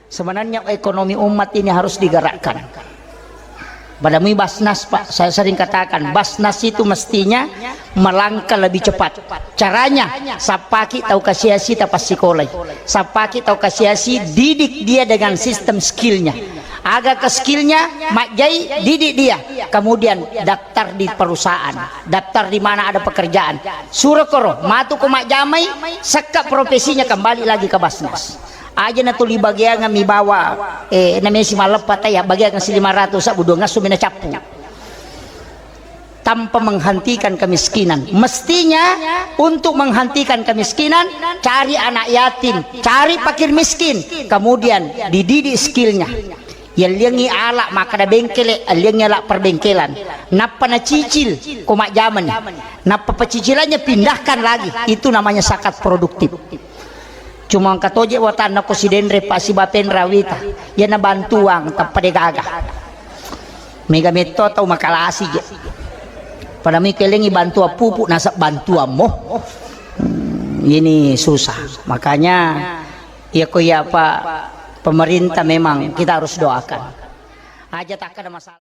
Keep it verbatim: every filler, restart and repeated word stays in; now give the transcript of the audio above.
Sebenarnya ekonomi umat ini harus digerakkan. Pada mui Basnas, Pak, saya sering katakan, Basnas itu mestinya melangkah lebih cepat. Caranya, sappaki tau kasiasi tapassikolai. Sappaki tau kasiasi, didik dia dengan sistem skillnya. Aga ke skillnya, majjai, didik dia. Kemudian daftar di perusahaan, daftar di mana ada pekerjaan. Suro koro, matu ko majjamai, sekka profesinya kembali lagi ke Basnas. Aja na tuli bagiangan mi bawa, eh, namesi malleppa taya, bagiangan si lima ratus, sabbu dua ngassu mi na cappu. Tanpa menghentikan kemiskinan. Mestinya untuk menghentikan kemiskinan, cari anak yatim, cari fakir miskin, kemudian dididik skillnya. Yalliangi ala makkada bengkele, alliangi ala perbengkelan. Nappa nacicil, ko majjamani. Nappa pecicilannya pindahkan lagi. Itu namanya zakat produktif. Cuma engka toje watanna ko sidenre pa sibapenra wita. Iyana bantuang tappa de gaga. Mega metto tau makalasi je. Pada mi kelengi bantuan pupuk nasab bantuan mo. Hmm, ini susah. Makanya, iya ko iya apa, pemerintah memang kita harus doakan. Aja tak ada masalah.